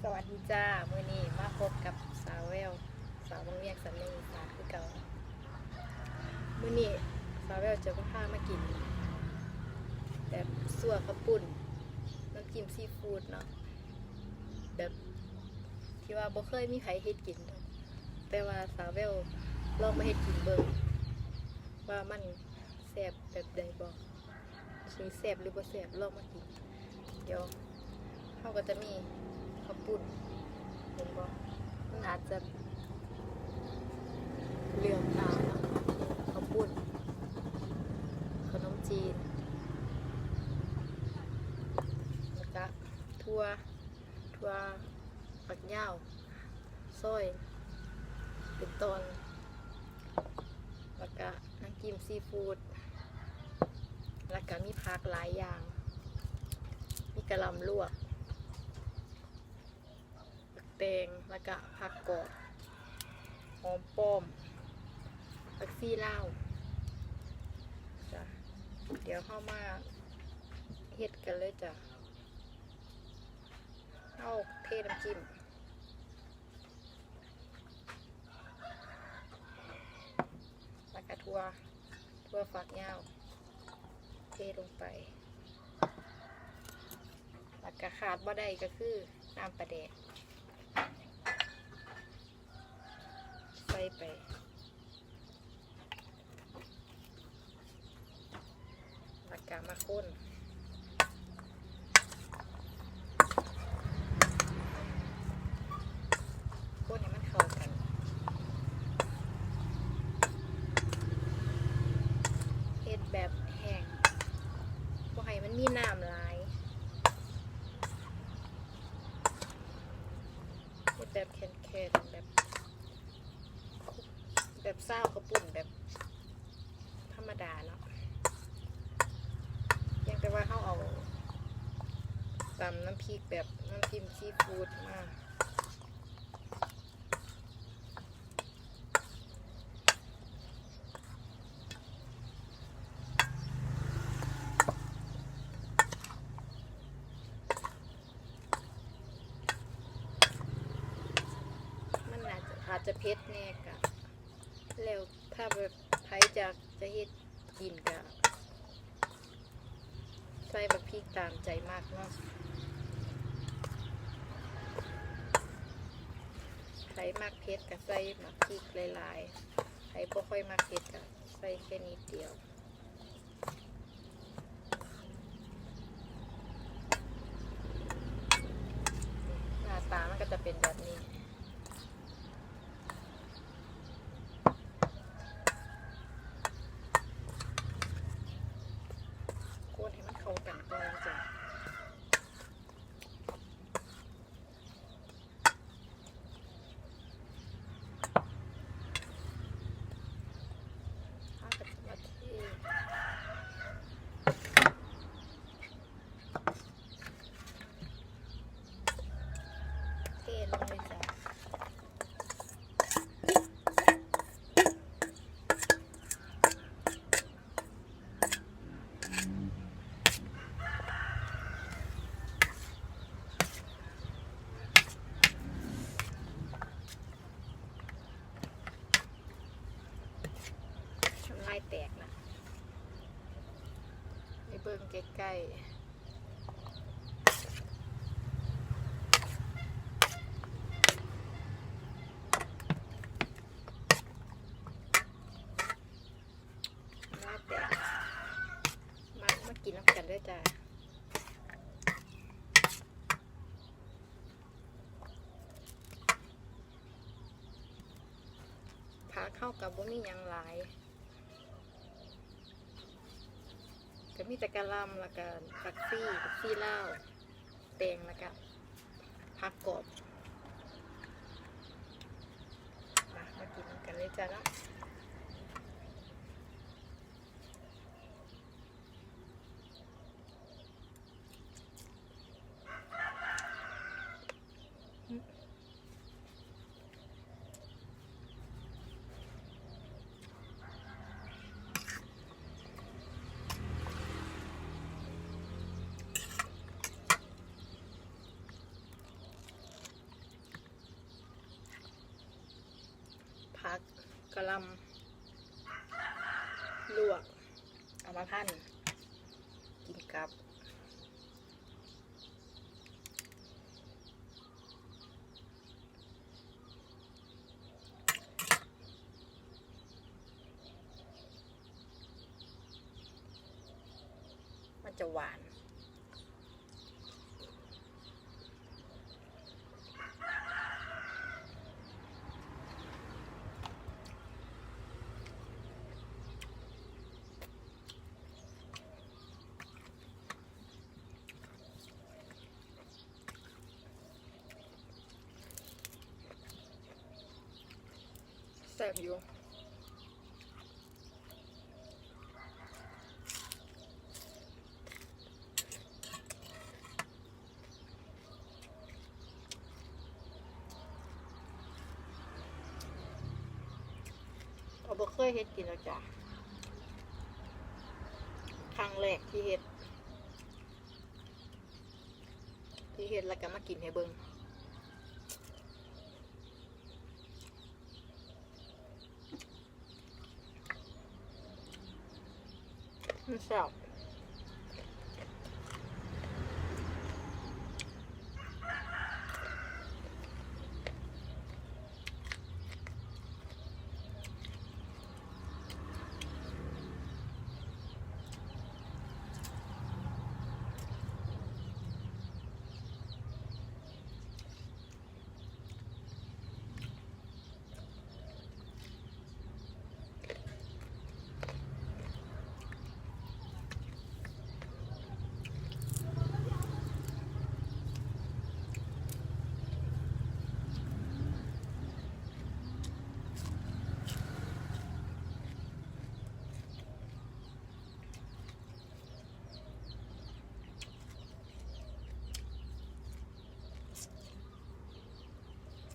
ສະຫວັດດີຈ້າ ມື້ນີ້ມາພົບກັບສາວແວວ ສາວວັງວຽງ ສຳນຽງອີສານຄືເກົ່າ. ມື້ນີ້ສາວແວວຈະມາພາມາກິນແບບຊົ່ວເຂົ້າປຸ້ນ ນ້ຳຈິ້ມຊີຟູດເນາະ ແບບທີ່ວ່າບໍ່ເຄີຍມີໃຜເຮັດກິນດອກ ແຕ່ວ່າສາວແວວລອງມາເຮັດກິນເບິ່ງວ່າມັນແຊບແບບໃດບໍ່. ຊິແຊບຫຼືບໍ່ແຊບ ລອງມາກິນ. ດຽວເຮົາກໍຈະມີເຂົ້າປຸ້ນ ເຫັນບໍ່ ມັນອາດຈະເຫຼືອງຕາ. ເຂົ້າປຸ້ນ ຂະໜົມຈີນ ແລ້ວກະຖົ່ວ ຖົ່ວຝັກຍາວ ຊອຍເປັນຕອນ ແລ້ວກະນ້ຳຈິ້ມຊີຟູດ ແລ້ວກະມີຜັກຫຼາຍຢ່າງ ມີກະຫຼ່ຳລວກ ແຕງ ແລ້ວກະຜັກກອດ ຫອມປ້ອມ ຜັກຊີລາວ. ຈ້າ ດຽວເຮົາມາເຮັດກັນເລີຍຈ້າ. ເຮົາເທນ້ຳຈິ້ມ ແລ້ວກະຖົ່ວ ຖົ່ວຝັກຍາວເທລົງໄປ ແລ້ວກະຂາດບໍ່ໄດ້ກໍຄືນ້ຳປາແດກ ໃສ່ໄປ ແລ້ວກະມາຄົນ ຄົນໃຫ້ມັນເຂົ້າກັນ ເຮັດແບບແຫ້ງ ບໍ່ໃຫ້ມັນມີນ້ຳຫຼາຍ ເຮັດແບບແຂນໆ ແບບ ແບບຊາວເຂົ້າປຸ້ນແບບທຳມະດາເນາະ ພຽງແຕ່ວ່າເຮົາເອົາຕຳນ້ຳພລິກແບບນ້ຳຈິ້ມຊີຟູດມາ. ມັນອາດຈະ ອາດຈະເຜັດແດ່ກະແລ້ວ ຖ້າແບບໃຜຢາກຈະເຮັດກິນກະໃສ່ບັກພິກຕາມໃຈມັກເນາະ ໃຜມັກເຜັດກະໃສ່ບັກພິກຫຼາຍໆ ໃຜບໍ່ຄ່ອຍມັກເຜັດກະໃສ່ແຄ່ນິດດຽວ. ໜ້າຕາມັນກໍຈະເປັນແບບນີ້ ຄົນໃຫ້ມັນເຂົ້າກັນກ່ອນຈ້າ. ເຮົາກໍຈະມາເທ ເທລົງເລີຍຈ້າ. ນ້ຳລາຍແຕກນະ ໃຫ້ເບິ່ງໃກ້ໆ. ມາແຕ່ ມາ ມາກິນນຳກັນເດີຈ້າ. ຜັກເຮົາກໍບໍ່ມີຫຍັງຫຼາຍ ກໍມີແຕ່ກະຫຼ່ຳ ແລ້ວກະຜັກຊີ ຜັກຊີລາວ ແຕງ ແລ້ວກະຜັກກອບ. ມາ ມາກິນນຳກັນເລີຍຈ້າເນາະ. ອ ກະຫຼ່ຳລວກ ເອົາມາພັນກິນກັບ ມັນຈະຫວານ. ແຊບຢູ່. ກໍບໍ່ເຄີຍເຮັດກິນດອກຈ້າ ຄັ້ງແລກທີ່ເຮັດ ທີ່ເຮັດແລ້ວກໍມາກິນໃຫ້ເບິ່ງ. ມັນແຊບ.